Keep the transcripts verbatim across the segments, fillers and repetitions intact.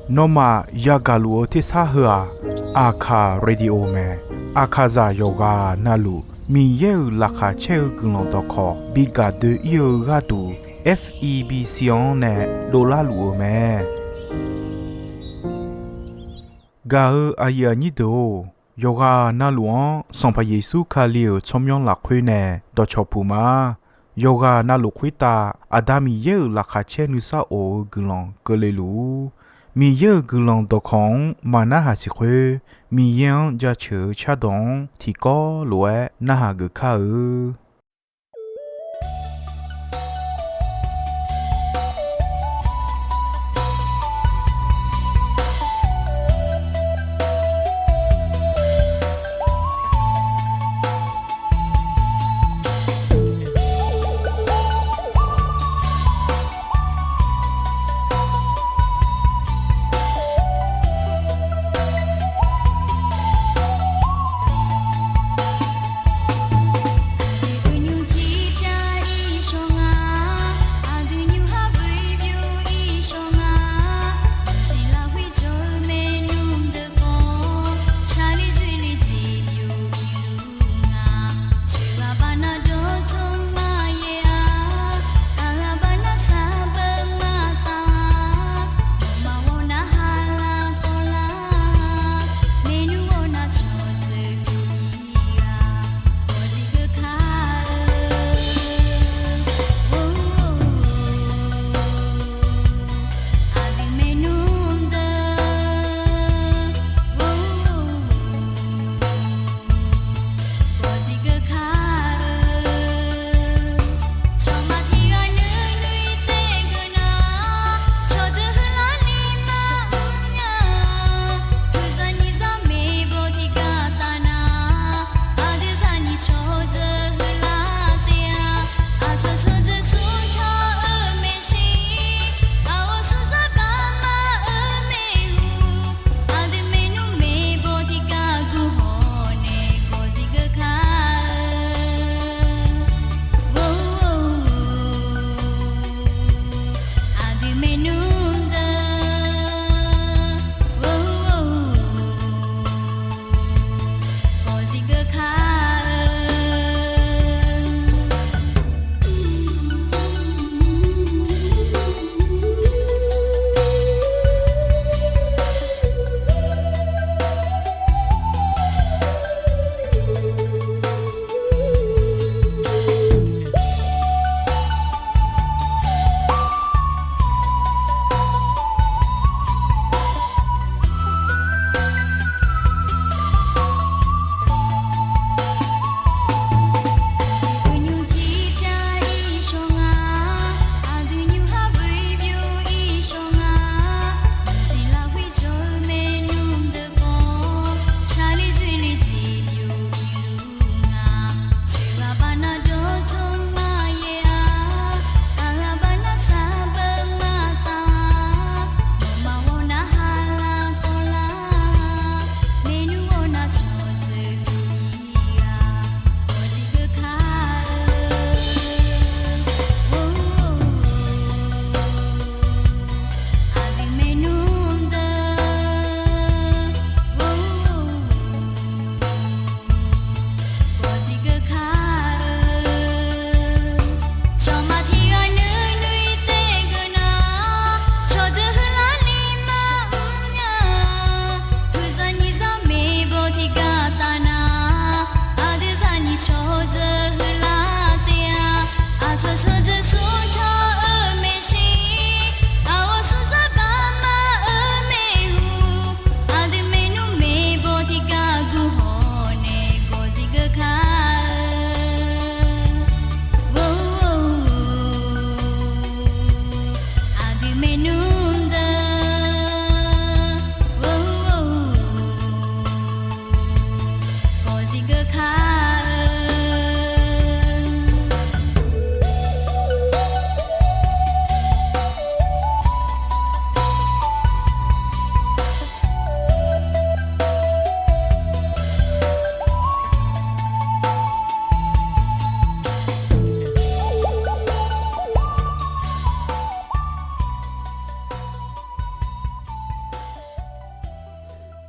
Nawmaf yagaq luf-eu tersar heu-aq, Aqkaq Radio mae. Aqkaqzaq yawqghaq navluf Miqyaer-euq laqkhaq caer-eu guiqlanq dawqkawq bi gaq doe-ir-eu gharduq, F E B C-anr nae dovlar luf-euq mae. Gaq-eu aqyuif aqnyir deuq-or, yawqghaq navluf-anr Sanqpaq Yeqsur Kali-euq tsawrmyanr lafkhoer nae dawqcawq puq ma. Yawqghaq navluf khoertav Aqda Miqyaer-euq laqkhaq caer nuisar of-eu guiqlanq keuvle luf-ur. Miqyaer-euq guiqlanq dawqkawq-anr maqnarhaq siq khoer, Miqyaer-anr jaceuq-eu cardawq-anr tiqkawv lof-aer narhaq geuf kar-eu.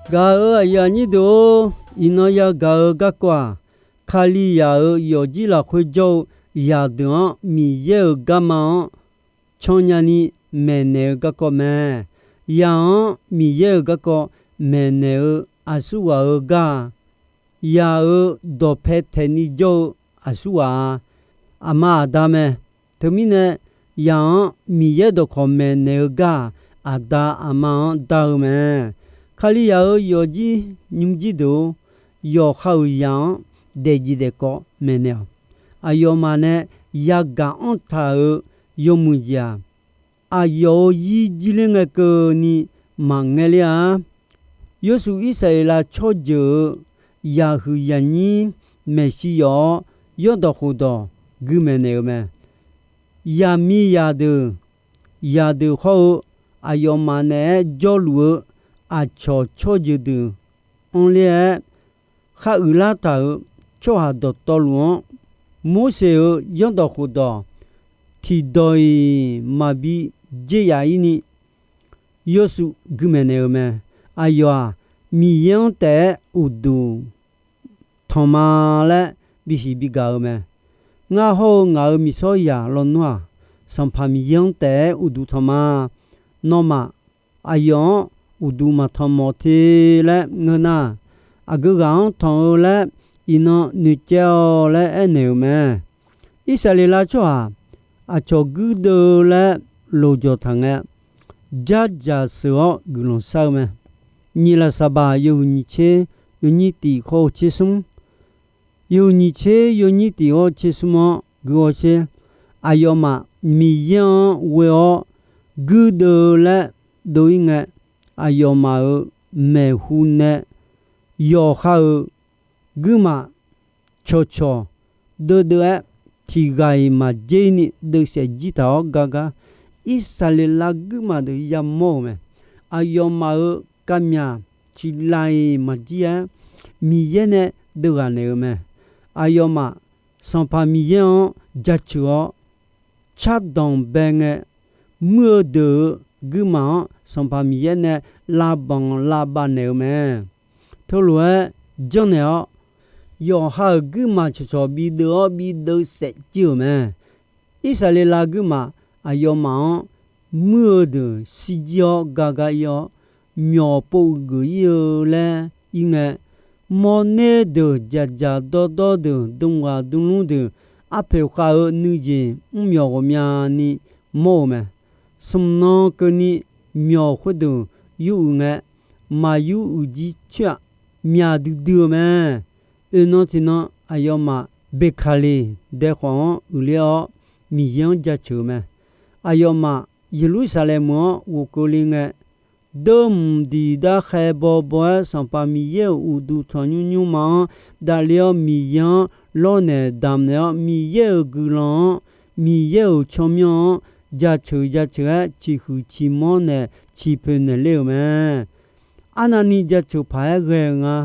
Gaq-euq aqyuif aqnyir deuq-or, iqnan yagaq-eu garkawv-aq, Kalizaq-euq yawfjir lafkhoer jawr-eu zaqdeuq-anr Miqyaer-euq garma-anr cannya ni maeqnaeq-eu garkawv mae. Zaq-anr Miqyaer-euq garkawv maeqnaeq-eu aqsurghaq-eu gar-aq, zaq-euq dawqpae taeqni jawr-eu aqsurghaq-a, aqma aqda mae. Teumirnae, zaq-anr Miqyaer dawqkawq maeqnaeq-eu gar-aq, aqda aqma-anr dar-eu mae. Kalizaq-euq yawfjir nymrjir deuq-or, yawqha-euq zaq-anr daefjeq daefkawv maeqnaeq-awq. Aqyawfmaf nae yagaq anr taq-euq yawmuiq jeq-aq, aqyawf-euq zir jirler ngae keuvni maqngae ler-a. Yawshuif Irsaqleqlav tsawrjeuq-euq zaqhuiq zaqnyir maeqshi yawf-awr, yawrdawq khofdawq gui maeqnaeq-eu mae. Zaqmiqzaq deuq, zaqdeuq hawr-eu aqyawfmaf naeq-aer jawrluf-eu aqcawq tsawrjeuq deuq anrler-aer, khar uiqlar taq-euq tsawrhaq dawqtawvluf-anr, Morseq-euq yawrdawq khofdawq tiqdawq-iq maqbi dzer yaf-ir ni, yawshuif gui maeqnaeq-eu mae. Aqyawf-aq, Miqyaer-anr taef-aer uqduq tanq ma laer bisiq bigaq-eu mae. Ngar hawr-eu ngaq-euq miqsawr zaq lawnmr-aq, Sanqpaq Miqyaer-anr taef-aer uqduq tanq ma. Nawmaf, aqyawf-anr uqduq maqtanq mawf te laer ngeur nar, aqgeu ghaq-anr tanq-eu laer iqnan noeqcaev-awq laer aernaeq-euq mae. Irsaqleqlav tsawrhaq aqcawq guirdeuv-eu laer loqjawq taq ngae, jardzaq sheuq-awr guiqlanq shar-eu mae. Nyiq lafsaqbaq yawhuiq nyiq tser yawnyir tiq khawr-eu tser smr, yawhuiq nyiq tser yawnyir tiq khawr-eu tser smr-anr gui hawsher. Aqyawfmaf Miqyaer-anr ghoe-awr guirdeuv-eu laer dov-ir ngae, aqyawfmaf-euq maeqhu nae yawqha-euq guirmaf cawqcawq deuvdeuv-aer, tiq ghaq-iq maqdzer ni deuvsaef jir taq-awr gar gar, Irsaqleqlav guirmaf deuq yamawr-euq mae. Aqyawfmaf-euq kavmyaq tiq laf-iq maqjir-aer, Miqyaer nae deuvghaq naeq-eu mae. Aqyawfmaf Sanqpaq Miqyaer-anr jaceuq-awr, cardanq bae ngae, muir-eu deuq-euq guirmaf-anr Sanqpaq Miqyaer nae lavbanq lavbav naeq-eu mae. Teulof-aer janrnaeq-awr, yawqha-euq guirmaf cawqcawq bideuv-awr bideuv saef jir-euq mae. Irsaqleqlav guirmaf aqyawfmaf-anr muir-eu deuq shirjir-awr gar gar ir-awr, myawq pov uiqgeuf ir-eu laer ir ngae, mawrner deuq, dzaqdzaq dawrdawr deuq, dmghaq dmlmr deuq, arpoeq khav-eu nuijeq mrmyawq ghawqmyani mawr-eu mae. Smq nan keuvni myawq khoerdeuq yur uiq ngae, maqyur uiqjir coer-aq, myaq duidui-eu mae. Oeqnan tiqnan aqyawfmaf Beqkaqleq daekhawf-anr uiqler-awr, Miqyaer-anr jaceuq-eu mae. Aqyawfmaf Yeqlursaqlaeq meuq-anr ghofkeuv le ngae, deuvmq diqdar khaeq bawbaw-aer Sanqpaq Miqyaer-euq uqduq tanqnymr nymrma-anr davler-awr, Miqyaer-anr lawrnaeq damqnaeq-awr, Miqyaer-euq guiqlanq-anr, Miqyaer-euq tsawrmyanr-anr jaceuq jaceuq-aer ciqhuiq ciqmawr naeq ciqpoeq naeqler-euq mae. Arnavni jaceuq paq-aer ghae-eu nga.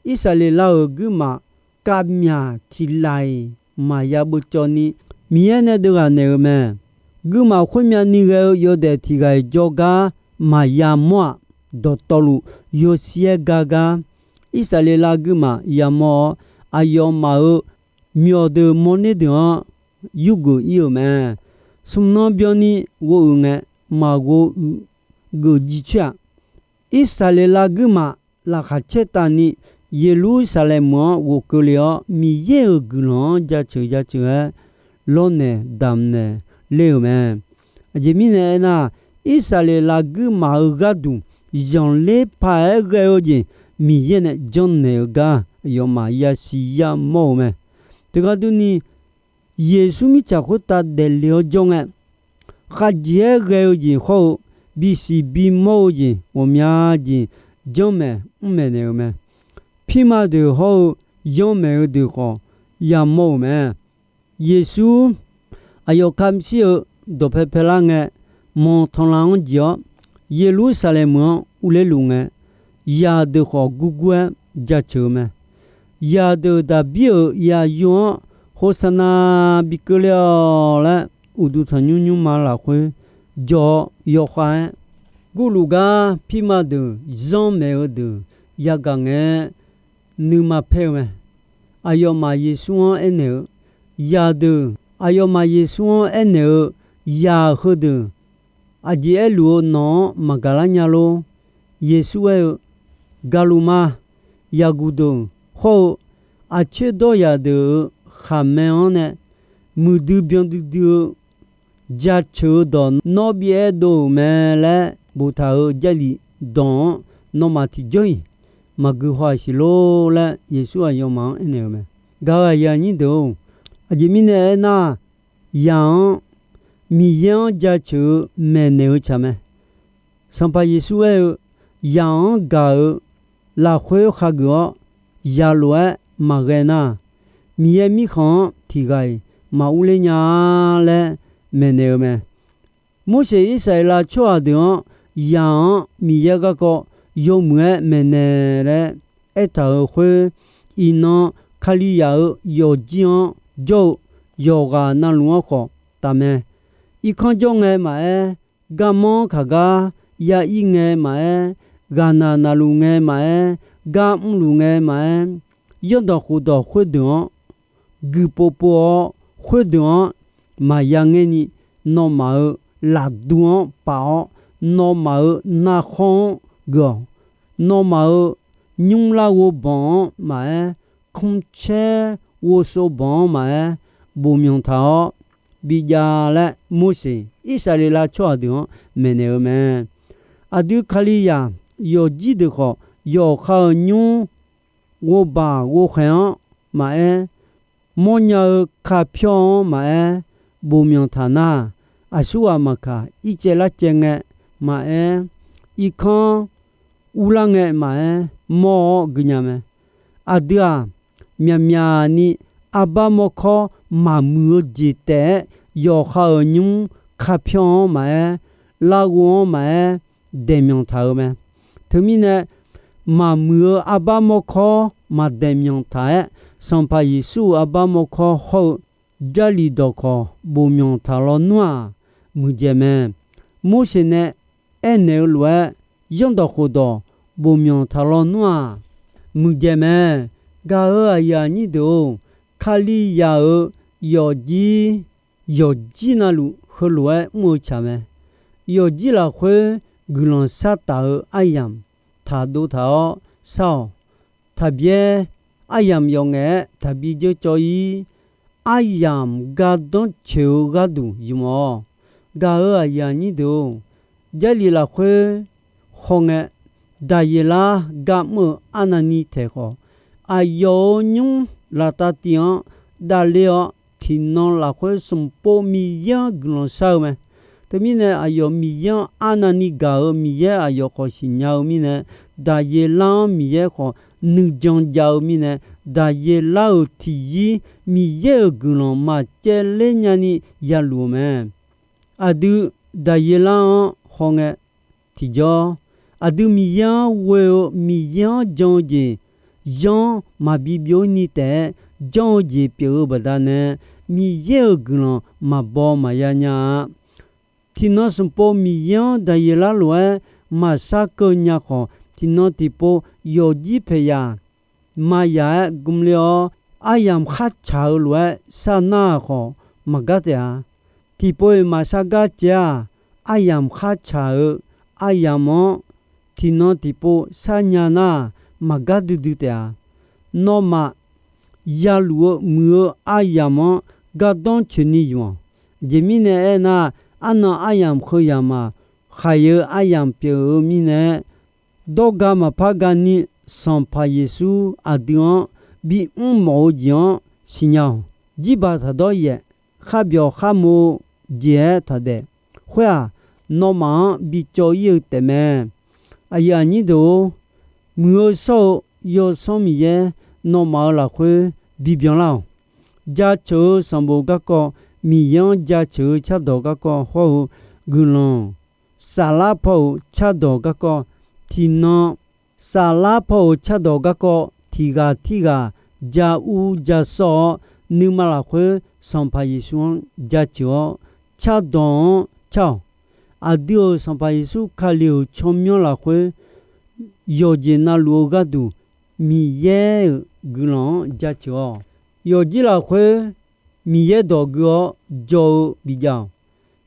Irsaqleqlav-euq guirmaf kavmyaq tiq laf-iq maqya beuvcawv ni, Miqyaer nae deuvghaq naeq-eu mae. Guirmaf khoermyavni ghae-eu yawdaef tiq ghaq-iq jawrgar maqya mawr-aq, dawqtawvluf yawshir-aer gar gar, Irsaqleqlav guirmaf yamawr-awr, aqyawfmaf-euq myawq deuq mawrner deuq-anr yurgeuf ir-euq mae. Smq nan byanni ghov uiq ngae, maqghov uiq geuf jir coer-aq, Irsaqleqlav guirmaf laqkhaq caer tavni Yeqlursaqlaeq meuq-anr ghofkeuv le-awr, Miqyaer-euq guiqlanq-anr jaceuq jaceuq-aer lawrnaeq damqnaeq ler-euq mae. Aqjeq mirnae aernar, Irsaqleqlav guirmaf-euq gharduq zanqler paq-aer ghae-eu jeq Miqyaer nae janrnaeq-eu gar aqyawfmaf yasiq yamawr-eu mae. Teugar durni, Yeqsur mirtsaq khoertav daefle-awr jawr ngae, khavjeq-aer ghae-eu jeq hawr-eu bisiq bimawr-eu jeq ghawqmya jeq janrmaeq mrmaeq naeq-eu mae. Pirma deuq hawr-eu yanrmaeq-eu deuq khawf yamawr-euq mae. Yeqsur aqyawf kamq shir-eu dawqpae paelar ngae, manqtanqlav-anr jeq-awr, Yeqlursaqlaeq meuq-anr urler luf ngae, zaqdeuq khawf gurgur-aer jaceuq-eu mae. Zaqdeuq Daqbir-euq yaqyo-anr Hoqsaqnaq bi keuvle-awq laer, uqduq tanqnymr nymrma lafkhoer jawr-awr yawkhav-aer gurluf gar, pirma deuq zanrmaeq-eu deuq yagaq ngae, nuima paer-eu mae. Aqyawfmaf Yeqsur-anr aernaeq-eu, zaqdeuq, aqyawfmaf Yeqsur-anr aernaeq-eu, zaq heudeuq aqjeq aerluf-eu nawq-anr maqgaq lar nya lor? Yeqsur aer-eu, Gaqluf ma. Yaqguq deuq hawr-eu aqcoer dawryaq deuq-euq khaqmae-anr nae muiqdui byan duidui-eu jaceuq-eu dawq nawr bi aerdov-euq mae laer boftaq-euq Jarlif dawq-anr nawmaf tiqjawr-iq maqgui haw-aq siq lor laer Yeqsur aqyawfmaf-anr aernaeq-eu mae. Gaq-euq aqyuif aqnyir deuq-or, aqjeq mirnae aernar, zaq-anr Miqyaer-anr jaceuq-eu maeqnaeq-eu tsaq mae. Sanqpaq Yeqsur aer-eu, zaq-anr gaq-euq lafkhoer khageuf-awr, zaq lof-aer maqghae nar, Miqyaer Mirkhanq-anr tiq ghaq-iq maqurler nya-a laer maeqnaeq-eu mae. Morseq Irsaqleqlav tsawrhaq deuq-anr zaq-anr Miqyaer garkawv yawmuiq-aer maeqnaeq laer aertaq-euq khoer, iqnan Kalizaq-euq yawfjir-anr jawr-eu yawqghaq navluf-anr khawf taf mae. Irkanr jawr ngae maqaer, garmanr kaq gar ya ir ngae maqaer, ghaqnaq naqluf ngae maqaer, gar mrluf ngae maqaer, zanrdawq khofdawq khoerdeuq-anr guiqpov pov-awr, khoerdeuq-anr maqya ngaer ni, nawmaf-euq lafdu-anr paf-awr, nawmaf-euq narkhawr-anr geuf-awq. Nawmaf-euq nymr larghov banq-anr maqaer, kmrcaer ghovsov banq-anr maqaer, bofmyanq taq-awr bijav laer, Morseq Irsaqleqlav tsawrhaq deuq-anr maeqnaeq-eu mae. Aqdui Kalizaq yawfjir deuq khawf, yawqha-euq nymr ghovbaq ghovkhaeq-anr maqaer, mawrnya-eu kapyawr-anr maqaer, bofmyanq taq nar, aqsurghaq maqkaq ircaev larcaev ngae maqaer, irkanr urlar ngae maqaer, mawr-awr guinya mae. Aqdui-aq, myaqmyaq ni arbar mawrkawr maqmuiq-eu jeq taef-aer, yawqha-euq nymr kapyawr-anr maqaer, larghov-anr maqaer, daeqmyanq taq-eu mae. Teumirnae, maqmuiq-eu arbar mawrkawr maqdaeqmyanq taq-aer, Sanqpaq Yeqsur-euq arbar mawrkawr hawr-eu Jarlif dawqkawq bofmyanq taq lawnmr-aq, muiqdzaeq mae. Morseq nae aernaeq-eu lof-aer, zanrdawq khofdawq bofmyanq taq lawnmr-aq, muiqdzaeq mae. Gaq-euq aqyuif aqnyir deuq-or, Kalizaq-euq yawfjir, yawfjir navluf heulof-aer mr-eu tsaq mae. Yawfjir lafkhoer guiqlanq shartaf-eu aryamq taqdov taq-awr shar-awq. Taqbyaer aryamq yawf ngaef-aer taqbi dzeur cawv-ir. Aryamq gardanr coeq-eu gharduq ymq-awq. Gaq-euq aqyuif aqnyir deuq-or, Jarlif lafkhoer hawngae, Daqyeqlar gar mr-eu arnavni taeq khawf, aqyawf-euq nymr laftav tiv-anr davler-awr, tiqnan lafkhoer smq pov Miqyaer-anr guiqlanq shar-eu mae. Teumirnae, aqyawf Miqyaer-anr arnavni gaq-euq Miqyaer aqyawf khawf siqnya-eu mirnae, Daqyeqlar-anr Miqyaer khawf nuijan jav-eu mirnae, Daqyeqlar-euq tiqzir Miqyaer-euq guiqlanq maqcaevler nyani yaluf-eu mae. Aqdui Daqyeqlar-anr hawngae, tiqjawr, aqdui Miqyaer-anr ghoe-eu Miqyaer-anr jan-eu jeq, zanr maqbi byov ni taef-aer janr-eu jeq pyeuf-eu baqdanae, Miqyaer-euq guiqlanq maqbaw maqya nya-a. Tiqnan smq pov Miqyaer-anr Daqyeqlar lof-aer maqshar keuv nya khawf, tiqnan tiqpov yawfjir paeqyaq maqyaq-aer gmler-awr, aryamq kharcaq-eu lof-aer shar nar-aq khawf, maqgar taef-a. Tiqpov-iq maqshar gar caev-aq, aryamq kharcaq-eu aryamq-anr tiqnan tiqpov sharnya nar-aq, maqgar duidui taef-a. Nawmaf yaluf-eu muiq-eu aryamq-anr gardanr coeqni ymq-awq. Aqjeq mirnae aernar, arnan aryamq heu yamq-aq, khaq-eu aryamq pyeuf-eu mirnae, dawrga maqpar gani Sanqpaq Yeqsur aqdui-anr bimr mawf-eu jeq-anr siqnya-awq. Jirbaq taqdawr yaef, kharbyawq kharmo-eu jeq-aer taqdaef. Khoer-aq, nawmaf-anr bicawv-ir-eu taefmae. Aqyuif aqnyir deuq-or, muiq-eu shawr-eu Yawsanr Miqyaer nawmaf-euq lafkhoer bibyan lar-awq. Jaceuq-eu sanqbof garkawv, Miqyaer-anr jaceuq-eu cardawq garkawv hawr-eu guiqlanq saflar paw-euq cardawq garkawv, tiqnan saflar paw-euq cardawq garkawv tiqghaq tirghaq ja ur ja sawr-awr, nuima lafkhoer Sanqpaq Yeqsur-anr jaceuq-awr, cardawq-anr car-awq. Aqdui-euq Sanqpaq Yeqsur Kali-euq tsawrmyanr lafkhoer yawqjeq navluf-eu gharduq Miqyaer-euq guiqlanq-anr jaceuq-awq. Yawqjir lafkhoer Miqyaer dawq gui-awr jaw-eu bijav-awq.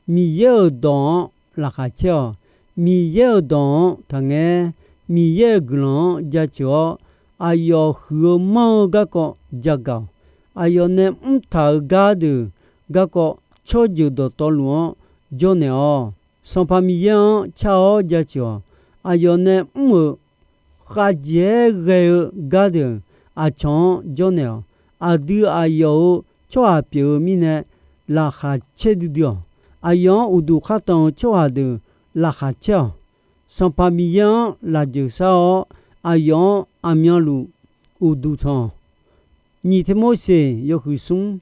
Miqyaer-euq dawq-anr laqkhaq caer-awq. Miqyaer-euq dawq-anr taqngaer. Miqyaer-euq guiqlanq-anr jaceuq-awr, aqyawf huiq-eu manr-eu garkawv jagaq-awq. Aqyawf nae mrtaq-euq gardeuq garkawv tsawrjeuq dawqtawvluf-anr jawrnaeq-awq. Sanqpaq Miqyaer-anr car-awr jaceuq-awq. Aqyawf nae mr-euq khavjeq-aer ghae-eu gardeuq aqcawq-anr jawrnaeq-awq. Aqdui aqyawf-euq tsawrhaq pyeuf-eu mirnae laqkhaq caer duidui-awq. Aqyawf-anr uqduq khartanq-eu tsawrhaq deuq laqkhaq caer-awq. Sanqpaq Miqyaer-anr lafjeuq shar-awr, aqyawf-anr aqmyanluf uqduq tanq-awq. Nyiq Tirmorseq yawhuiq smr,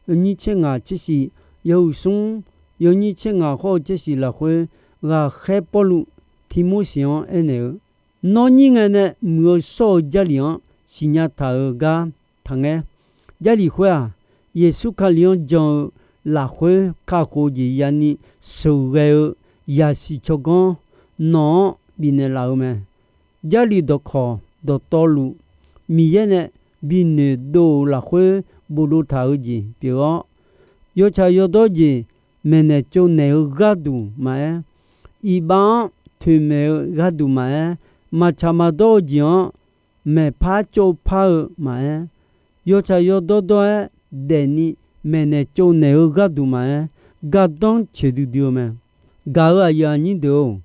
yawnyir tser ngaq tser shif, yawhuiq smr, yawnyir tser ngaq khawr-eu tser shif lafkhoer, ghaqkhaer Pawrluv Tirmorseq-anr aernaeq-eu, Nawr nyir ngae nae muiq-eu shawr-eu Jarlif-anr siqnya taq-euq gar taqngaer. Jarlif khoer-aq, Yeqsur Kali-anr jan-eu lafkhoer kakhof-eu jeq yani sheuqghae-eu yasiq tsawrganr nawq-anr bifnaeq laf-eu mae. Jarlif dawqkawq dawqtawvluf Miqyaer nae bi noeqdov-euq lafkhoer bofdov taq-eu jeq pyeuf-awr, yawtsaq yawdawr jeq maeqnaeq tsovnaeq-eu gharduq maqaer, iqbax-anr toeqmaeq-eu gharduq maqaer, maqtsaq maqdawr-eu jeq-anr maeqpar tsovpar-eu maqaer, yawtsaq yawdawr dawr-aer daefni maeqnaeq tsovnaeq-eu gharduq maqaer, gardanr tseq duidui-eu mae. Gaq-euq aqyuif aqnyir deuq-or,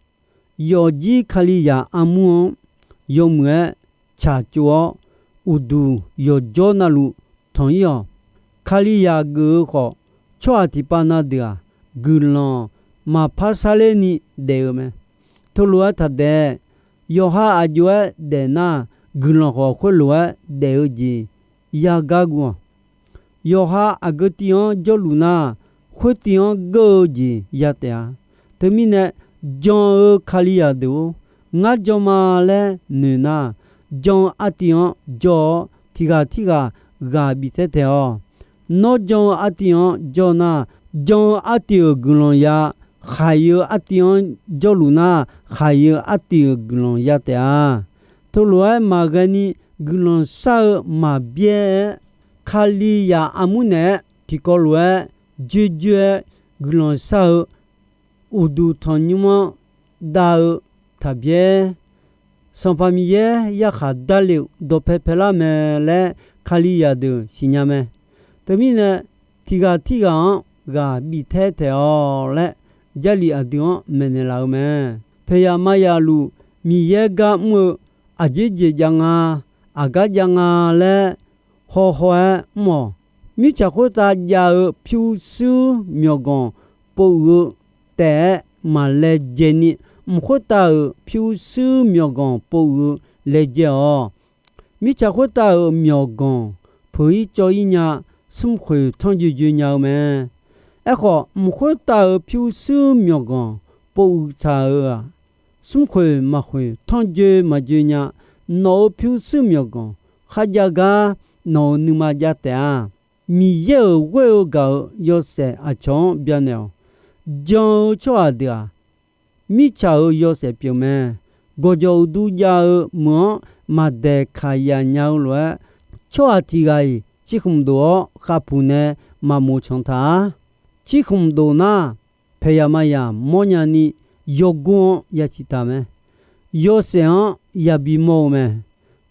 yawfjir Kalizaq armur-anr yawmuiq-aer tsaqtsov-awr, uqduq yawqjawr navluf tanq-ir-awq. Kalizaq geuf-eu khawf, tsawrhaq tiqpav na deuq-aq, guiqlanq maqpar sarler ni daef-eu mae. Teulof-aer taqdaef. Yawqha aqjox-aer daef nar, guiqlanq khawf khoerlof-aer daef-eu jeq yagar guv-awq. Yawqha aqgeu tiv-anr jawrluf nar, khoertiv-anr geur-eu jeq ya taef-a. Teumirnae, jan-eu Kalizaq deuq-or, ngar jan ma laer noeq nar, jan-eu artiv-anr jawr-awr, tiqghaq tirghaq ghaq biftaer taef-awq. Nawr jan-eu artiv-anr jawr nar, jan-eu artiv-euq guiqlanq ya. Khaq-eu artiv-anr jawrluf nar, khaq-eu artiv-euq guiqlanq ya taef-a. Teulof-aer maqghae ni guiqlanq shar-eu maqbyaer-aer, Kalizaq armur naeq-aer tiqkawv lof-aer joerjoer-aer guiqlanq shar-eu uqduq tanqnymr-anr dav-eu taqbyaer, Sanqpaq Miqyaer yarkhaq darle-euq dawqpae paelar mae laer Kalizaq deuq siqnya mae. Teumirnae, tiqghaq tirghaq-anr ghaq biftaer taef-awq laer, Jarlif aqdui-anr maeqnaeq laf-eu mae. Paeqyaq mayaq luf Miqyaer gar mr-eu aqjeq jeq jav nga, aqgar jav nga laer hawhaw-aer mr-awq. Mirtsaq khoertav jav-eu pyurshuir myawqganq pov uiq-eu taef-aer maq laejae ni, mq khoertav-euq pyurshuir myawqganq pov uiq-eu laejae-awq. Mirtsaq khoertav-euq myawqganq peuq-ir cawv-ir nya, smrkhoeq tanrjoe joe nya-eu mae. Aerkhawf, mq khoertav-euq pyurshuir myawqganq pov uiq taq-euq-aq, smrkhoeq maqkhoeq tanrjoe maqjoe nya. Nawq-euq pyurshuir myawqganq kharjav gar nawq-euq nuima jav taef-a. Miqyaer-euq ghoer-eu gaq-euq yawshaef aqcawq-anr byanaeq-awq. Jan-eu tsawrhaq deuq-aq, mirtsaq-euq yawshaef pyeuf mae. Gawqjawq uqdu jav-eu meuq-anr maqdaeq kaq yaf nya-eu lof-aer, tsawrhaq tiq ghaq-iq cirkhmq dof-awr khavpuq nae maqmoq canq taq-a. Cirkhmq dof nar, paeqyaq mayaq mawrnya ni yawgor-anr ya ciq taq mae. Yawshaef-anr yabi mawr-eu mae.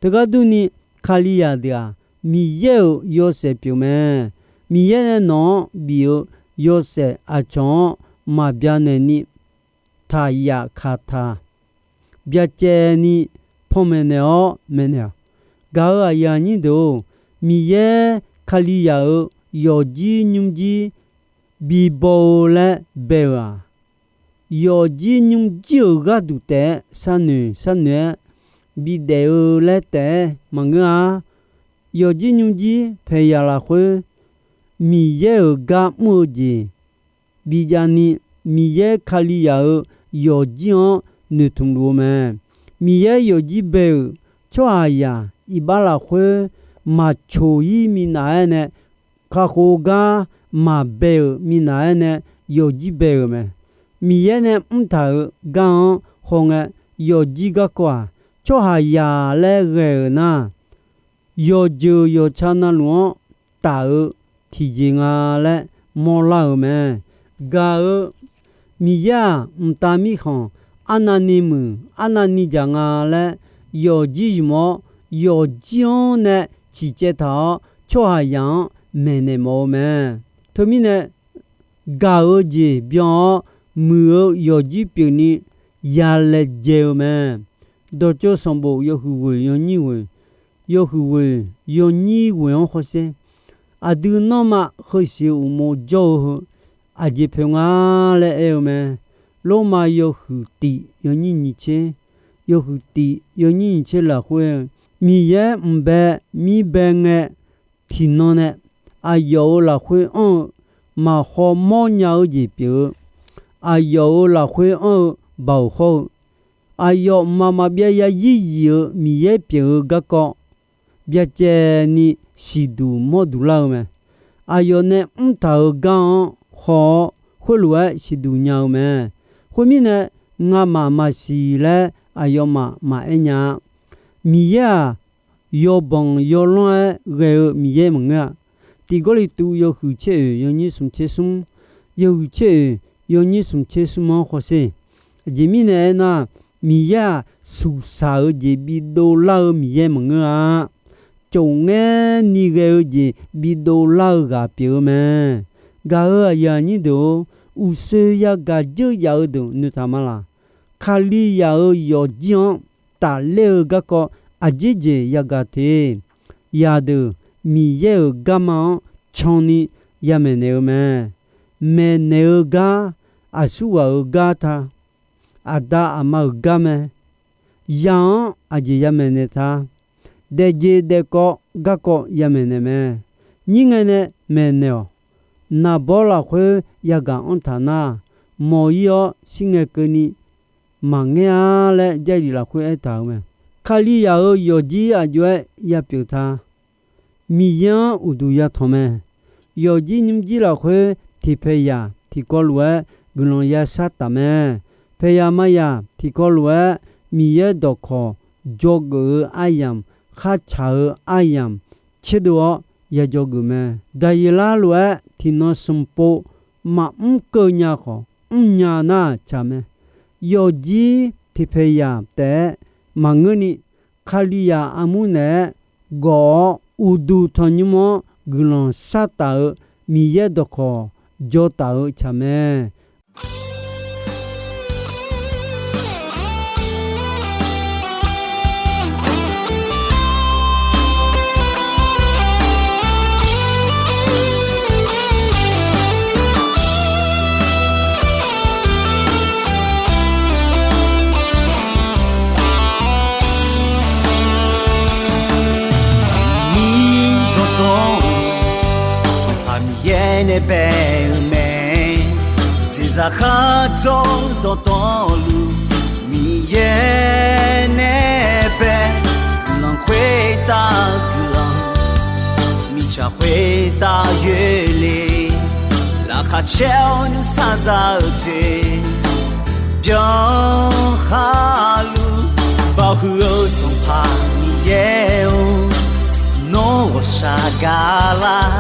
Teugar durni, Kalizaq deuq-aq, Miqyaer-euq yawshaef pyeuf mae. Miqyaer nae nawq-anr bif-eu yawshaef aqcawq-anr maqbya naeqni, taq yaf kaq taq byacaevni panmaeq naeq-awr maeqnaeq-awq. Gaq-euq aqyuif aqnyir deuq-or, Miqyaer Kalizaq-euq yawqjir nymrjir bibaw-eu laer bae-euq-aq, yawqjir nymrjir-euq gharduq taef-aer sharnoeq sharnoeq-aer bidaef-eu laer taef-aer maqngeur-a. Yawqjir nymrjir paeqyaq lafkhoer Miqyaer-euq gar mr-eu jeq bijavni, Miqyaer Kalizaq-euq yawqjir-anr noeqtmq luf-eu mae. Miqyaer yawqjir bae-euq tsawrhaqzaq iqbax lafkhoer maqcoq-ir minav-aer nae, kakhof gar maqbae-euq minav-aer nae yawqjir bae-euq mae. Miqyaer nae mrtaq-euq gar-anr hawngae, yawqjir garkawv-aq, tsawrhaqzaq laer ghae-euq nar, yawqjeuq yawqtsa navluf-anr taf-eu tiqjeq nga laer mawrlar-euq mae. Gaq-eu Miqyaer-aq, mqtav mirkhanq arnavni muiq arnavni dzaq nga laer yawfjir zmq-awr, yawfjir-anr nae ciqcaev taq-awr, tsawrhaqzaq-anr maeqnaeq mawf-eu mae. Teumirnae, gaq-eu jeq byan-awr, muiq-eu yawfjir pyeufni yalaejae-eu mae. Dawqtsov sanqbof yawhuiq ghoeq yawnyir ghoeq, yawhuiq ghoeq yawnyir ghoeq-anr hawsher. Aqdui nanrma heusiq-eu uqmov jawr-eu heu aqjeq poeq nga laer aer-eu mae. Lormav yawhuiq tif yawnyir nyiq tser, yawhuiq tif yawnyir nyiq tser lafkhoer-eu, Miqyaer mqbae mirbae ngae, tiqnan nae aqyawf-euq lafkhoer anr-eu maqhaw mawrnya-eu jeq pyeuf-eu, aqyawf-euq lafkhoer anr-eu baoq hawr-eu, aqyawf mqmaq maqbyav yazir yif-eu Miqyaer pyeuf-eu garkawv byacaevni siqduq mawr duq lar-eu mae. Aqyawf nae mrtaq-euq gar-anr haw-awr, khoerlof-aer siqduq nya-eu mae. Khoermirnae, ngamaf maqsiq laer aqyawfmaf maqaer nya-a. Miqyaer-aq, yawbanq yawlanr-aer ghae-eu Miqyaer maqngeur-a. Tiq Gawrliqtu yawhuiq tser oeq yawnyir smq tser smr, yawhuiq tser oeq yawnyir smq tser smr-anr hawsher. Aqjeq mirnae aernar, Miqyaer-aq, suqsaq-eu jeq bidov lar-eu Miqyaer maqngeur-a. Cofngaer ni ghae-eu jeq bidov lar-eu ghaq pyeuf-eu mae. Gaq-eu aqyuif aqnyir deuq-or, uqshoe yagaq dzeur yaf-eu deuq noeqtaq ma laq. Kalizaq-euq yawfjir-anr tafler-eu garkawv aqjeq jeq yagaq te. Yaqdeuq Miqyaer-euq garma-anr canni yamaeq naeq-eu mae. Maeqnaeq-eu gar, aqsurghaq-euq gar ta, aqda aqma-euq gar mae. Ya-anr aqjeq yamaeq naeq ta, daefjeq daefkawv garkawv yamaeq naeq mae. Nyir ngae nae maeqnaeq-awq. Naqbawr lafkhoer yagaq anr taq nar, mawq-ir-awr shir ngae keuvni maqngaer-a laer Jarlif lafkhoer aertaq-euq mae. Kalizaq-euq yawfjir aqjox-aer yapyeuf ta. Miqyaer-anr uqduq yatanq mae. Yawfjir nymrjir lafkhoer tiqpaeq yaq tiqkawv lof-aer guiqlanq ya shar taf mae. Paeqyaq mayaq tiqkawv lof-aer Miqyaer dawqkawq dzawgeuf-eu aryamq, khartsaq-eu aryamq tserdov-awr ya dzawgeuf mae. Daqyeqlar lof-aer tiqnan smq pov maqmr keuv nya khawf, mrnya nar tsaq mae. Yawfjir tiqpaeq yaq taef-aer maqngeurni, Kalizaq armur naeq-aer gawf-awr uqduq tanqnymr-anr guiqlanq shar taf-eu Miqyaer dawqkawq dzaw taf-eu tsaq mae. Mir dawqtawvluf, Sanqpaq Miqyaer nae bae-eu mae. Jeqzaq khardzawr dawqtawvluf, Miqyaer nae bae. Guiqlanq khoertav guiqlanq, mirtsaq khoertav yoerle. Laqkhaq caer-awr nuisar za-eu jeq byan khaluf, baoq huiq-eu Sanqpaq Miqyaer-or, nawr ghawqshaq gaqlar.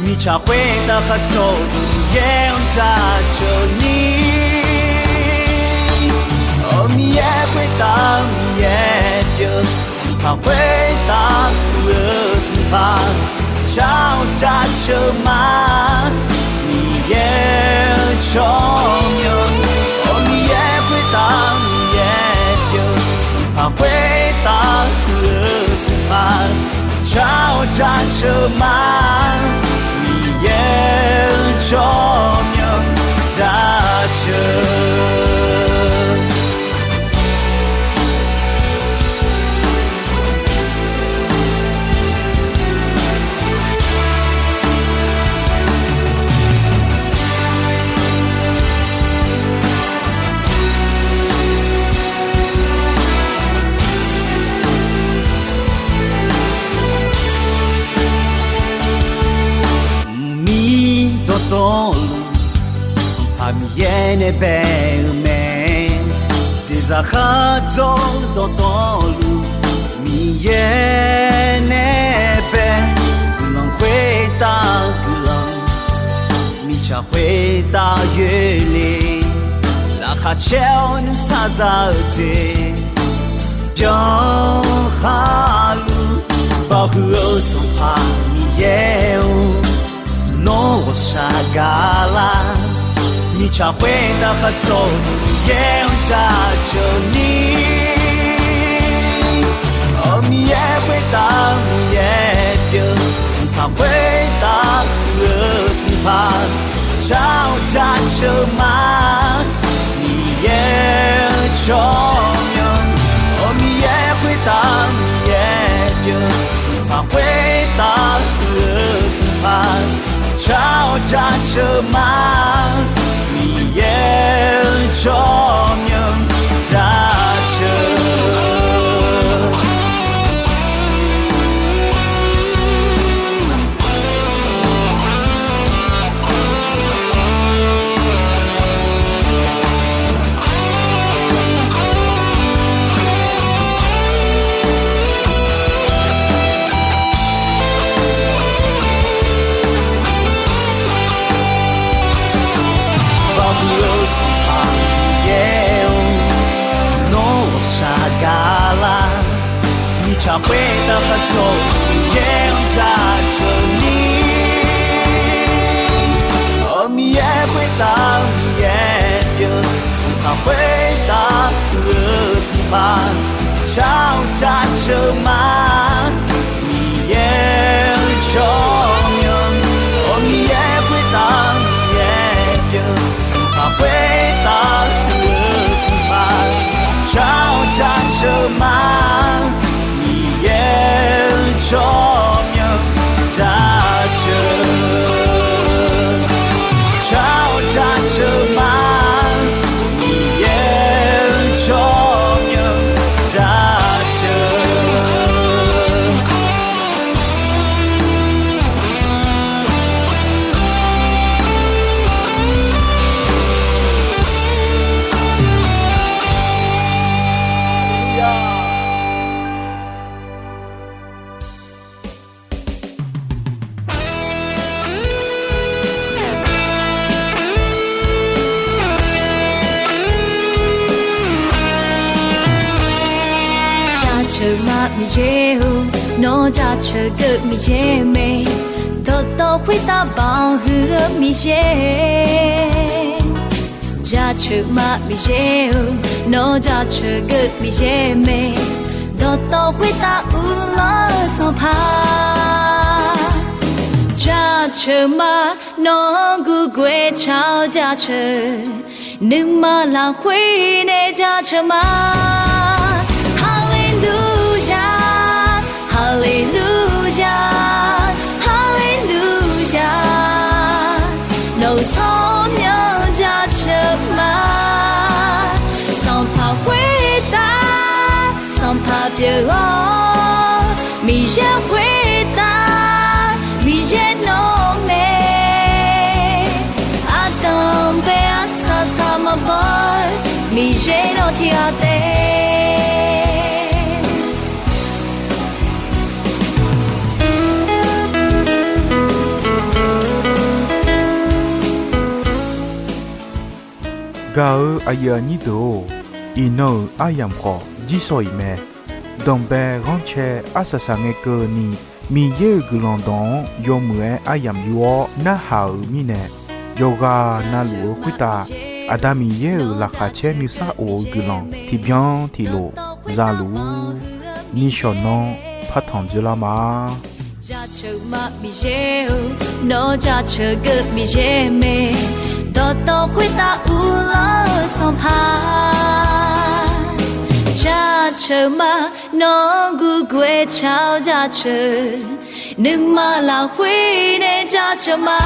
Mirtsaq khoertav khardzawr-eu Miqyaer-anr jaceuq ni, Miqyaer khoertav Miqyaer pyeuf, Sanqpaq khoertav puq-eu Sanqpaq, jar-awr jaceuq ma. Miqyaer-eu tsawrmyanr, Miqyaer khoertav Miqyaer pyeuf, Sanqpaq khoertav puq-eu Sanqpaq, jar-awr jaceuq ma. Miqyaer-eu tsawrmyanr jaceuq. Mir dawqtawvluf, Sanqpaq Miqyaer nae bae-eu mae. Jeqza Laqkhaq dzawr dawqtawvluf Miqyaer nae bae, guiqlanq khoertav guiqlanq, mirtsaq khoertav yoerle, laqkhaq caer-awr nuisar za-eu jeq byanlar khaqluf, baohuiq-eu Sanqpaq Miqyaer-or, nawr ghawqshaq gaqlar. Mirtsaq khoertav khaqdzawr-eu Miqyaer-anr jaceuq ni, Miqyaer khoertav Miqyaer pyeuf, Sanqpaq khoertav huiq-eu Sanqpaq, jar-awr jaceuq ma. Miqyaer-eu tsawrmyanr, Miqyaer khoertav Miqyaer pyeuf, Sanqpaq khoertav huiq-eu Sanqpaq, jar-awr jaceuq ma. Miqyaer-eu tsawrmyanr jaceuq Baohuiq-eu Sanqpaq Miqyaer-or, nawr ghawqshaq gaqlar. Mirtsaq khoertav khaqdzawr-eu Miqyaer-anr jaceuq ni, Miqyaer khoertav Miqyaer pyeuf, Sanqpaq khoertav huiq-eu Sanqpaq, jar-awr jaceuq ma. Miqyaer-eu tsawrmyanr, Miqyaer khoertav Miqyaer pyeuf, Sanqpaq khoertav huiq-eu Sanqpaq, jar-awr jaceuq ma. Miqyaer-eu tsawrmyanr jaceuq, jar-awr jaceuq ma. Miqyaer-eu tsawrmyanr jaceuq. Jaceuq ma Miqyaer-or, nawr jaceuq geuq Miqyaer mae, dawqtawv khoertav baohuiq-eu Miqyaer. Jaceuq ma Miqyaer-or, nawr jaceuq geuq Miqyaer mae, dawqtawv khoertav uvlanr-eu Sanqpaq. Jaceuq ma, nawq-anr gurgoer tsaq-awr jaceuq, nuima lafkhoer nae jaceuq ma. Haleluya, haleluya, haleluya, nawq-euq tsawrmyanr jaceuq ma. Sanqpaq khoertav Sanqpaq pyeuf-awr, Miqyaer khoertav Miqyaer nawr mae. Ardanq bae arsaq saq maqbaw-eu, Miqyaer nawr tiqghaq taef. Gaq-eu aqyuif aqnyir deuq-or, iqnan-euq aryamq khawf jirsawq iq mae. Danqbae ghanrcae arsaq saq ngae keuvni, Miqyaer-euq guiqlanq dawq-anr yawmuiq-aer aryamq yur-awr narhaq-euq mirnae, yawqghaq navluf-eu khoertav Aqda Miqyaer-euq laqkhaq caer nuisar of-eu guiqlanq tiqbyan tiqlof zaluf-ur. Nishawq nanr partanq dzeurlar ma. Jaceuq ma Miqyaer-or, nawr jaceuq geuq Miqyaer mae, dawqtawv khoertav uvlanr-eu Sanqpaq. Jaceuq ma, nawq-anr gurgoer tsaq-awr jaceuq, nuima lafkhoer nae jaceuq ma.